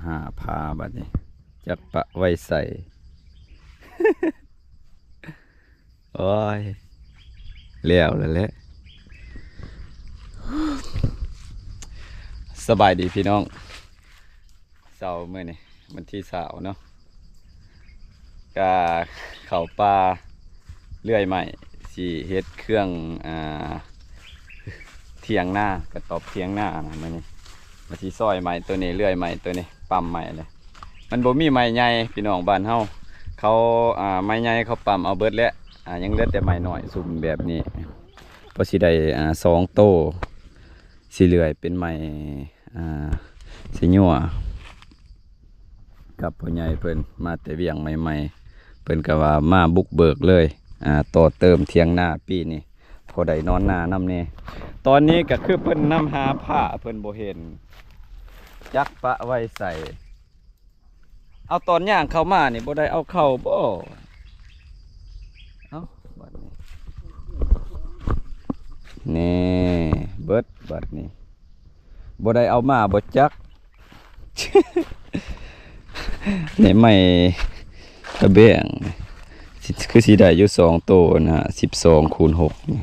ຫາຜ້າບັດນີ້ ຈັກປະໄວ້ໃສ. ໂອ້ຍ ແລ້ວແລ້ວແຫຼະ. ສະບາຍດີພີ່ນ້ອງ. ເຊົ້າມື້ນີ້ວັນທີຊາວເນາະ ກະເຂົ້າປ່າເລື່ອຍໄມ້ ຊິເຮັດເຄື່ອງ ອ່າ ຖຽງນາ ກະຕອບຖຽງນານະ. ມື້ນີ້ວ່າຊິຊອຍໄມ້ໂຕນີ້ ເລື່ອຍໄມ້ໂຕນີ້ ປ້ຳໄມ້ເລີຍ. ມັນບໍ່ມີໄມ້ໃຫຍ່ພີ່ນ້ອງ ບ້ານເຮົາເຂົາ ອ່າ ໄມ້ໃຫຍ່ເຂົາປ້ຳເອົາເບິດແລ້ວ. ອ່າ ຍັງເຫຼືອແຕ່ໄມ້ນ້ອຍ ຊຸມແບບນີ້ ພໍຊິໄດ້ ອ່າ ສອງໂຕ ຊິເລື່ອຍເປັນໄມ້ ອ່າ ຊິຍົວກັບພໍ່ໃຫຍ່ເພິ່ນ ມາແຕ່ວຽງໃໝ່ໆ ເພິ່ນກະວ່າມາບຸກເບີກເລີຍ ອ່າ ຕໍ່ເຕີມຖຽງນາປີນີ້ ພໍໄດ້ນອນນານຳແດ່. ຕອນນີ້ກະຄືເພິ່ນນຳຫາຜ້າ ເພິ່ນບໍ່ເຫັນ ຈັກປະໄວ້ໃສ. ເອົາ ຕອນຍ່າງເຂົ້າມານີ້ບໍ່ໄດ້ເອົາເຂົ້າບໍ່? ເອົາ ບັດນີ້ ແນ່ ເບິດບັດນີ້ ບໍ່ໄດ້ເອົາມາບໍ່ຈັກ. ໃນໄມ້ຕະແບງ ຊິ ຄືຊິໄດ້ຢູ່ສອງໂຕນະ ສິບສອງຄູນຫົກນີ້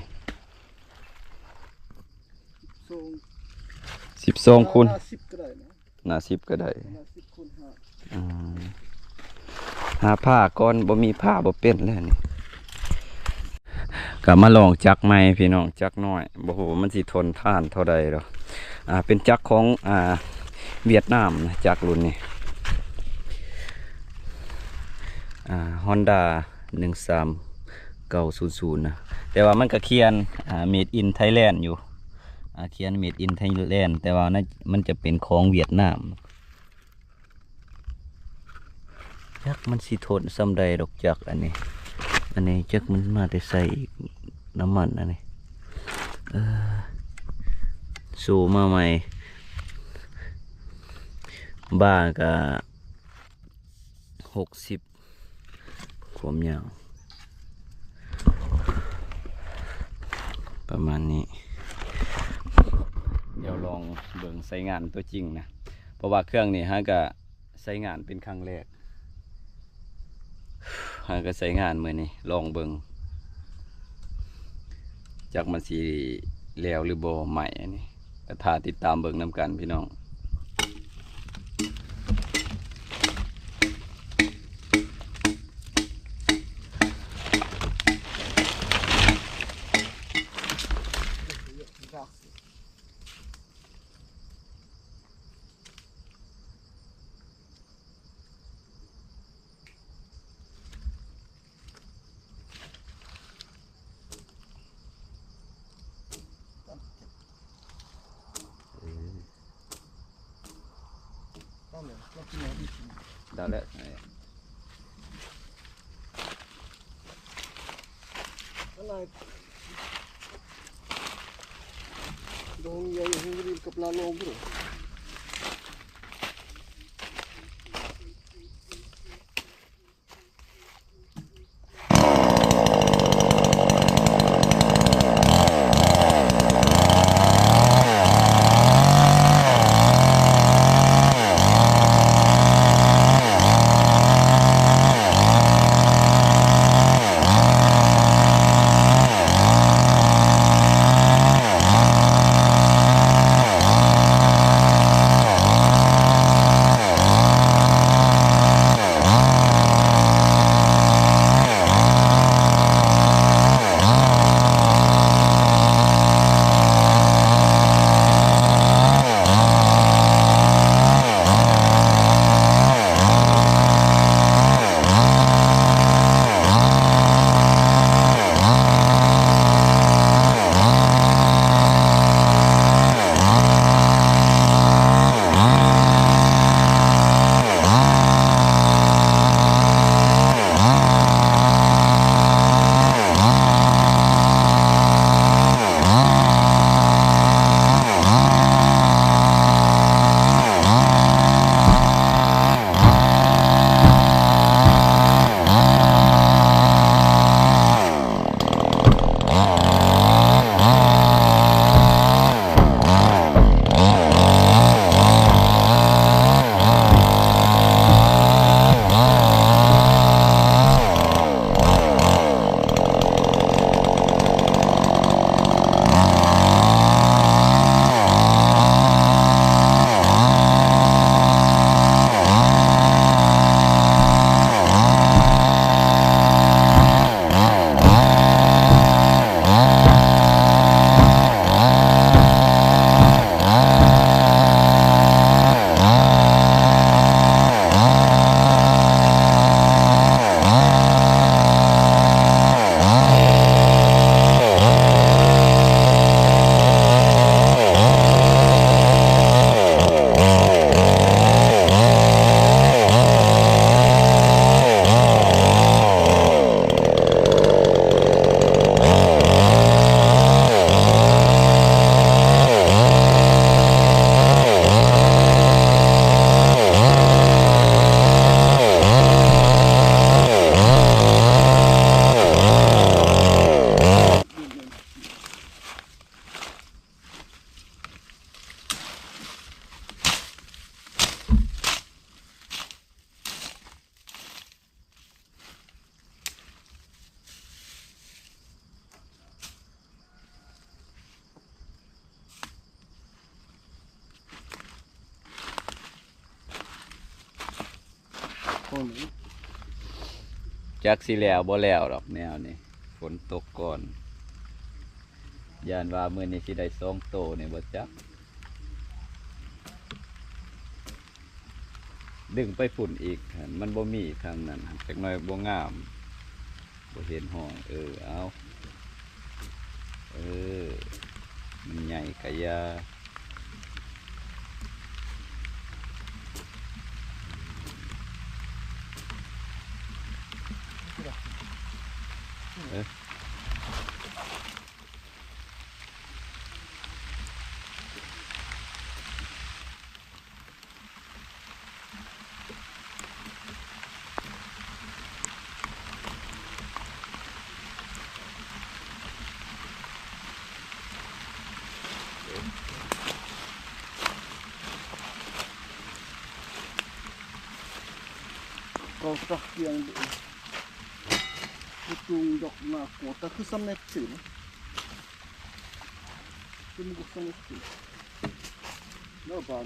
ສອງ ສິບສອງຄູນ ຫ້າສິບກໍໄດ້ນະ. ໜ້າສິບກໍໄດ້ ໜ້າສິບຄູນຫ້າ ອ່າ ຫາຜ້າກ່ອນ ບໍ່ມີຜ້າບໍ່ເປັນແລ້ວນີ້. ກໍມາລອງຈັກໃໝ່ພີ່ນ້ອງ ຈັກນ້ອຍ ບໍ່ຮູ້ວ່າມັນຊິທົນທານເທົ່າໃດດອກ. ອ່າ ເປັນຈັກຂອງ ອ່າ ຫວຽດນາມນະ ຈັກລຸ້ນນີ້ ອ່າ ຮອນດາ ໜຶ່ງສາມເກົ້າສູນສູນນະ ແຕ່ວ່າມັນກໍຂຽນ ອ່າ ເມດອິນໄທແລນຢູ່ ອ່າ ຂຽນເມດອິນໄທແລນ ແຕ່ວ່ານັ້ນມັນຈະເປັນຂອງຫວຽດນາມ. ຈັກມັນຊິທົນສ່ຳໃດດອກຈັກອັນນີ້ ອັນນີ້ຈັກມັນມາແຕ່ໃສອີກ ນ້ຳມັນອັນນີ້ ເອີ ໂຊມາໃໝ່ ບາກະຫົກສິບ ຄວາມຍາວປະມານນີ້. ດຽວລອງເບິ່ງໃຊ້ງານຕົວຈິງນະ ເພາະວ່າເຄື່ອງນີ້ຫາກະໃຊ້ງານເປັນຄັ້ງແລກ ຫາກະໃຊ້ງານມື້ນີ້ ລອງເບິ່ງ ຈັກມັນຊິແລ້ວຫຼືບໍ່ ໄມ້ອັນນີ້ ກໍຖ້າຕິດຕາມເບິ່ງນຳກັນພີ່ນ້ອງ. ເອີ ໄດ້ແລ້ວ ໄດ້ແລ້ວ ອະໄລ ດອງໃຫຍ່ ເຮົາເລີຍກັບລາລອງພຸ້ນ. ຈັກຊິແລ້ວບໍ່ແລ້ວດອກແນວນີ້ ຝົນຕົກກ່ອນ ຢ້ານວ່າມື້ນີ້ຊິໄດ້ສອງໂຕນີ້ບໍ່ຈັກ. ດຶງໄປພຸ້ນອີກ ມັນບໍ່ມີທາງນັ້ນ ຈັກໜ້ອຍບໍ່ງາມ ບໍ່ເຫັນຫ້ອຍ. ເອີ ເອົາ ເອີ ມັນໃຫຍ່ກະຢ່າ ເອີ. ເຂົາສັກກຽງ ບໍ່ຈຸງດອກໜ້າໂກດ ແຕ່ຄືສຳເລັດສິນ ຄືມັນກໍສຳເລັດສິນ ແລ້ວບານ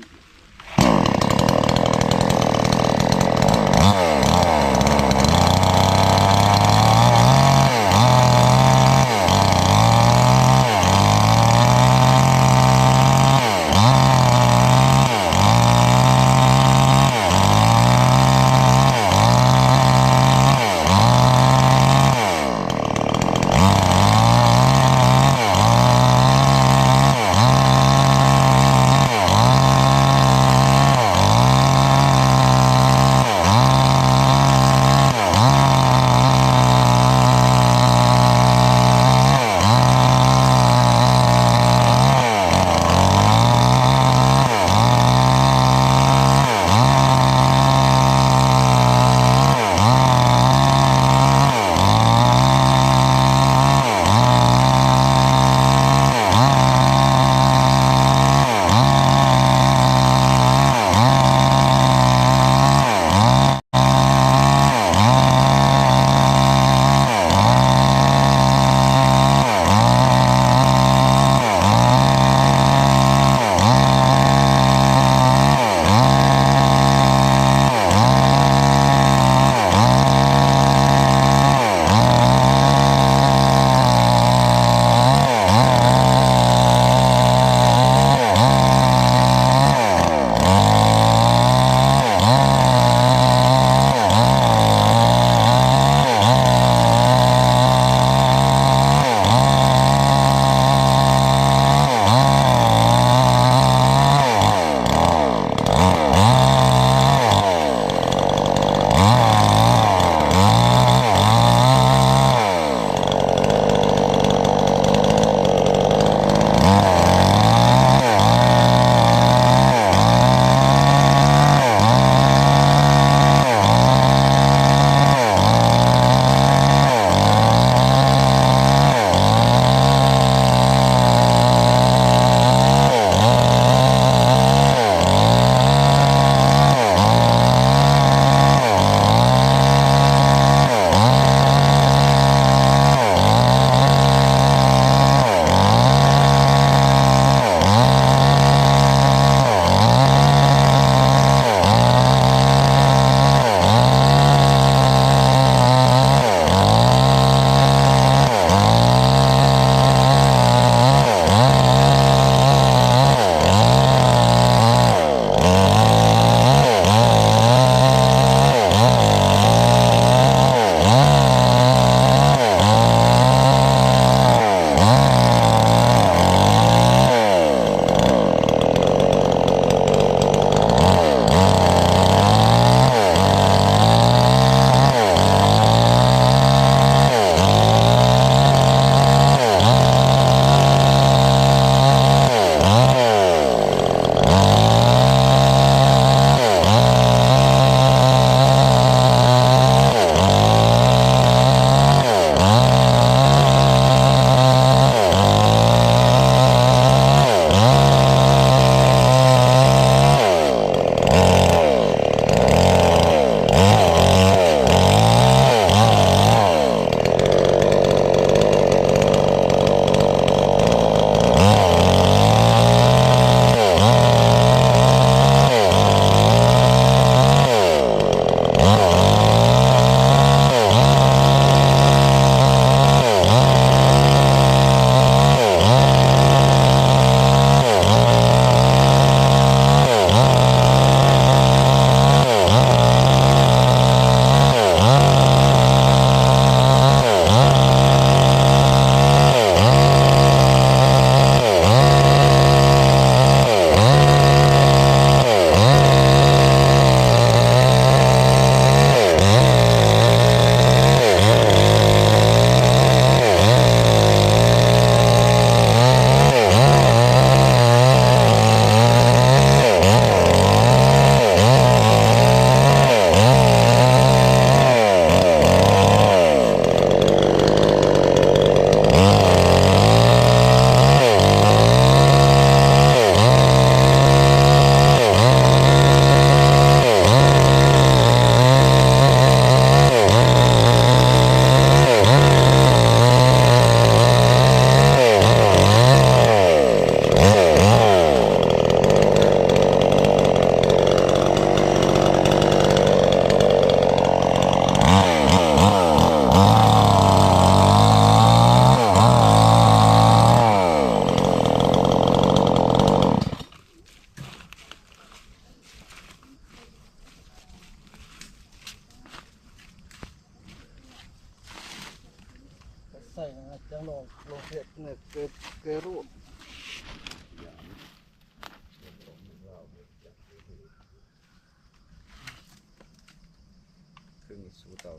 Yang nong, nong sét ne ke, ke rut. Keng su tau.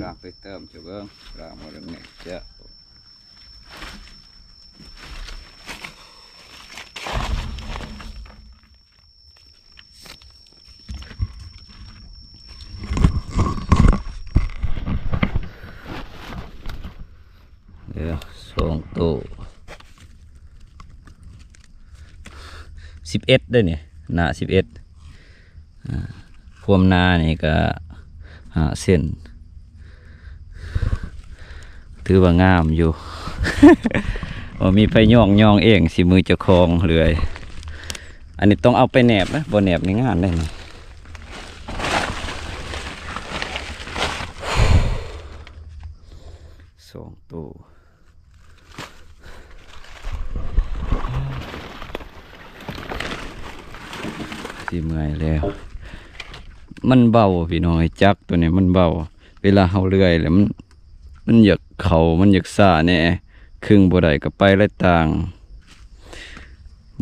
ກາງໄປເຕີມເຈົ້າເບິ່ງ ກາງບໍ່ໄດ້ແມ່ນເຈົ້າ. ເອັດເດ້ນີ້ ໜ້າສິບເອັດ ອ່າ ຄວາມໜານີ້ກໍຫ້າເຊັນ ຖືວ່າງາມຢູ່ ບໍ່ມີໃຜຍ້ອງ ຍ້ອງເອງ ສີມືເຈົ້າຂອງເລື່ອຍ. ອັນນີ້ຕ້ອງເອົາໄປແໜບນະ ບໍ່ແໜບນີ້ງານເດ້ນີ້ ສອງໂຕ. ຊິເມື່ອຍແລ້ວ ມັນເບົາພີ່ນ້ອງເອີຍ ຈັກໂຕນີ້ມັນເບົາ ເວລາເຮົາເລື່ອຍແລ້ວມັນ ມັນຢາກເຂົ້າ ມັນຢາກຊ້າແດ່ ຄຶ່ງບໍ່ໄດ້ກໍໄປຫຼາຍຕ່າງ.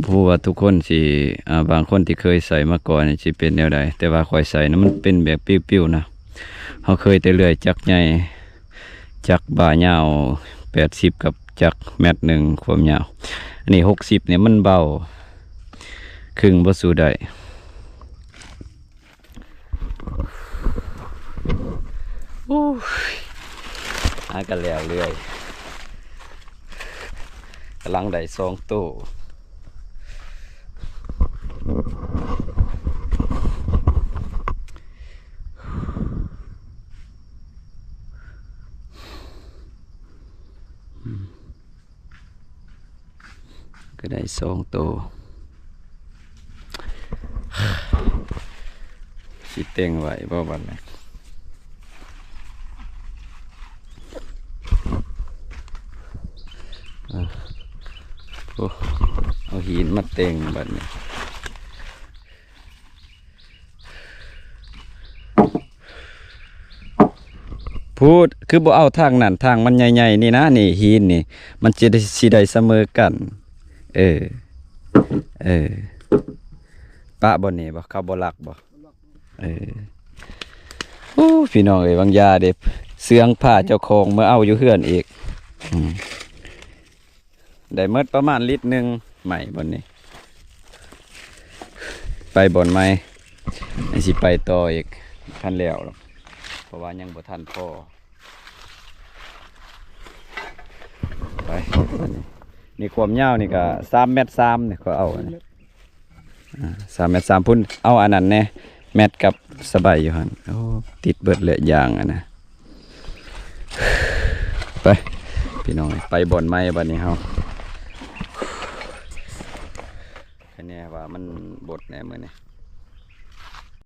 ບໍ່ຮູ້ວ່າທຸກຄົນຊິ ອ່າ ບາງຄົນທີ່ເຄີຍໃຊ້ມາກ່ອນນີ້ຊິເປັນແນວໃດ ແຕ່ວ່າຂ້ອຍໃຊ້ນະ ມັນເປັນແບບປິວໆນະ. ເຮົາເຄີຍແຕ່ເລື່ອຍຈັກໃຫຍ່ ຈັກບ່າຍາວແປດສິບ ກັບຈັກແມັດໜຶ່ງຄວາມຍາວ. ອັນນີ້ຫົກສິບນີ້ມັນເບົາ ຄຶ່ງບໍ່ສູ້ໄດ້. ໂອ້ຍ ຫາກັນແລ້ວເລື່ອຍ ກຳລັງໄດ້ສອງໂຕ. ກໍໄດ້ສອງໂຕ ຊິເຕັງໄຫວບໍ່ບັດນີ້? ເອີ ໂອ້ ເອົາຫີນມາເຕັງບັດນີ້. ພູດ ຄືບໍ່ເອົາທາງນັ້ນ ທາງມັນໃຫຍ່ໆນີ້ນະ ນີ້ຫີນນີ້ ມັນຈະໄດ້ ຊິໄດ້ສະເໝີກັນ. ເອີ ເອີ ປະບ່ອນນີ້ບໍ່ ເຂົາບໍ່ລັກບໍ່? ເອີ ໂອ້ ພີ່ນ້ອງເອີຍ ວາງຢາເດ້ ເຊື່ອງພາເຈົ້າຂອງມາເອົາຢູ່ເຮືອນອີກ. ອືມ ໄດ້ໝົດປະມານລິດໜຶ່ງ ໄມ້ບ່ອນນີ້ ໄປບ່ອນໃໝ່ ຍັງຊິໄປຕໍ່ອີກ ທັນແລ້ວ ເພາະວ່າຍັງບໍ່ທັນພໍ. ໄປ ອັນນີ້ ນີ້ຄວາມຍາວນີ້ກໍສາມແມັດສາມນີ້ ຂ້ອຍເອົາອັນນີ້ ອ່າ ສາມແມັດສາມພຸ້ນ ເອົາອັນນັ້ນແດ່ ແມັດກັບສະໄບຢູ່ຫັ້ນ. ໂອ້ ຕິດເບິດແຫຼະຢາງອັນນະ. ໄປ ພີ່ນ້ອງ ໄປບ່ອນໃໝ່ບັດນີ້ເຮົາ ຄະແນວ່າມັນບົດແດ່ມື້ນີ້.